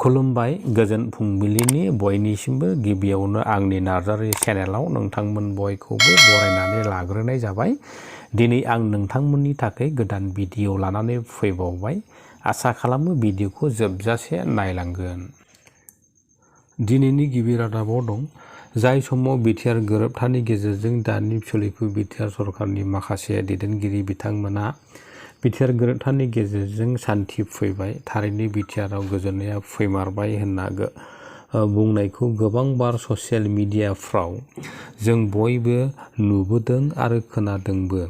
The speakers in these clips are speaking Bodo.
खुलुमबाय गोजोन फुंबिलिनि बयनिसिमबो गिबियावनो आंनि नार्जारि चेनेलाव नोंथांमोन बयखौबो बरायनानै लाग्रोनाय जाबाय। दिनै आं नोंथांमोननि थाखाय गोदान भिडिअ लानानै फैबावबाय। आसा खालामो भिडिअखौ जोबजासे नायलांगोन। दिनैनि गिबि रादाबाव दं। जाय समाव बिटिआर गोरोबथानि गेजेरजों दानि सोलिफु बिटिआर सरकारनि माखासे दैदेनगिरि बिथांमोना बिटिआर गोरोबथानि गेजेरजों सान्थि फैबाय, थारैनो बिटिआराव गोजोननाया फैमारबाय होनना बुंनायखौ गोबां बार ससियेल मिडियाफ्राव जों बयबो नुबोदों आरो खोनादोंबो।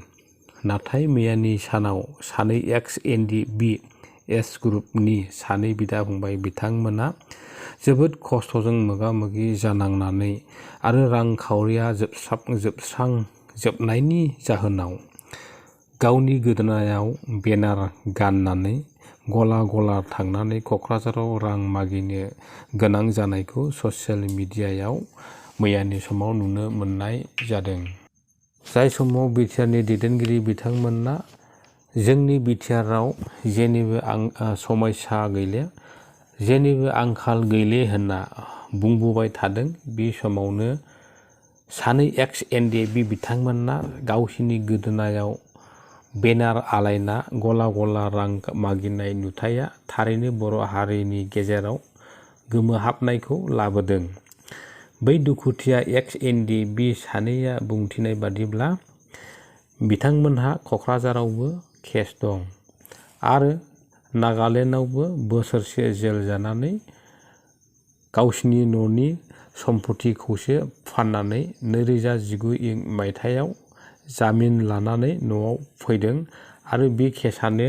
नाथाय मैयानि सानाव सानै एक्स-एनडि-बि-एस ग्रुपनि सानै बिदा-फंबाय बिथांमोना जोबोद खस्थ'जों मोगा-मोगि जानांनानै आरो रांखावरिया जोबस्रांजोबनायनि जाहोनाव गावनि गोदोनायाव बेनार गाननानै गला थांनानै क'क्राझाराव रां मागिनो गोनां जानायखौ ससियेल मिडियायाव मैयानि समाव नुनो मोननाय जादों। जाय समाव बिटिआरनि दैदेनगिरि बिथांमोना जोंनि बिटिआराव जेनिबो समस्या गैले, जेनिबो आंखाल गैले होनना बुंबोबाय थादों, बे समावनो सानै एक्स-एनडि-बि बिथांमोना गावसिनि गोदोनायाव बेनार आलायना गला रां मागिनाय नुथाया थारैनो बर' हारिनि गेजेराव गोमोहाबनायखौ लाबोदों। बै दुखुथिया एक्स-एनडि-बि सानैया बुंथिनाय बादिब्ला बिथांमोनहा क'क्राझारावबो केस दं आरो नागालेण्डआवबो बोसोरसे जेल जानानै गावसिनि न'नि सम्फथिखौसो फाननानै 2019 मायथाइयाव जामिन लानानै न'आव फैदों आरो बे केसआनो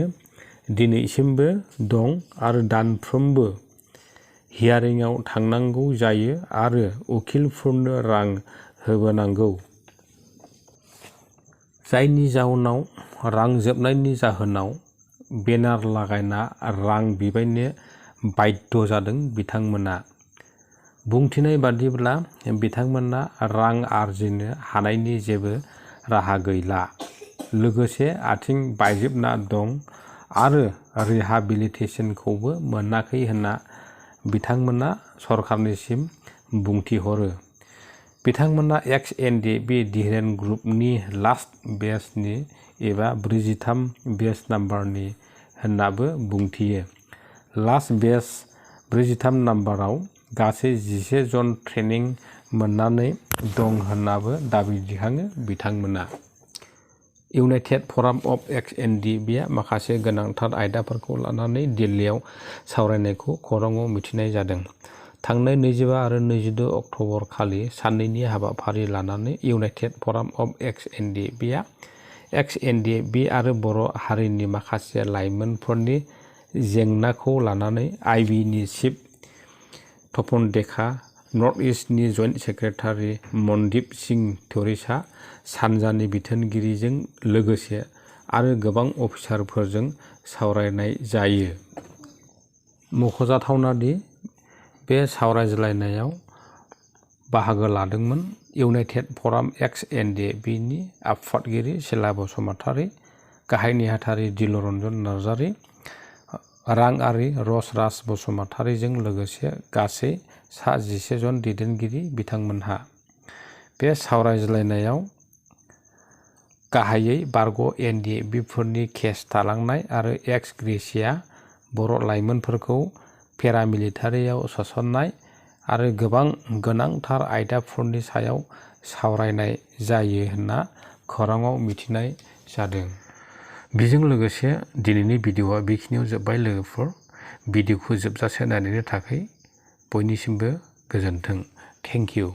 दिनैसिमबो दं आरो दानफ्रोमबो हियारिंआव थांनांगौ जायो आरो उखिलफोरनो रां होबोनांगौ। जायनि जाउनाव रां जोबनायनि जाहोनाव बेनार लागायना रां बिबायनो बाध्य जादों बिथांमोना। बुंथिनाय बादिब्ला बिथांमोना रां आरजिनो हानायनि जेबो राहा गैला, लोगोसे आथिं बायजोबना दं आरो रिहाबिलिटेसनखौबो मोनाखै होनना बिथांमोना सरकारनिसिम बुंथिहरो। बिथांमोना एक्स-एनडि-बि धीरेन ग्रुपनि लास्ट बेचनि एबा 43 बेच नाम्बारनि होननाबो बुंथियो। लास्ट बेच 43 नाम्बाराव गासै 11 जन ट्रेनिं मोननानै दं होननाबो दाबि दिखाङो बिथांमोना। इउनाइटेड फराम अफ एक्स-एनडि-बिआ माखासे गोनांथार आयदाफोरखौ लानानै दिल्लीयाव सावरायनायखौ खौराङाव मिथिनाय जादों। थांनाय 25 आरो 26 अक्ट'बर खालि साननैनि हाबाफारि लानानै इउनाइटेड फराम अफ एक्स-एनडि-बिआ एक्स-एनडि-बि आरो बर' हारिनि माखासे लाइमोनफोरनि जेंनाखौ लानानै आइबिनि चिफ तपन डेका, नर्थ इस्टनि जइन्ट सेक्रेटारि मनदीप सिं धुरिसा, सानजानि बिथोनगिरिजों लोगोसे आरो गोबां अफिसारफोरजों सावरायनाय जायो। मख'जाथावना दि बे सावरायज्लायनायाव बाहागो लादोंमोन इउनाइटेड फराम एक्स-एनडि-बिनि आफादगिरि सिला बसुमतारी, गाहाय नेहाथारि दिलरन्जन नार्जारी, रांआरि रसराज बसुमतारीजों लोगोसे गासै सा 11 जन दैदेनगिरि बिथांमोनहा। बे सावरायज्लायनायाव गाहायै बारग' एनडि-बिफोरनि केस थालांनाय आरो एक्स ग्रेसिया बर' लाइमोनफोरखौ पेरामिलिटारियाव सोसननाय आरो गोबां गोनांथार आयदाफोरनि सायाव सावरायनाय जायो होनना खौराङाव मिथिनाय जादों। बेजों लोगोसे दिनैनि भिडिअआ बेखिनियाव जोब्बाय लोगोफोर। भिडिअखौ जोबजासे नायनायनि थाखाय बयनिसिमबो गोजोन्थों। Thank you.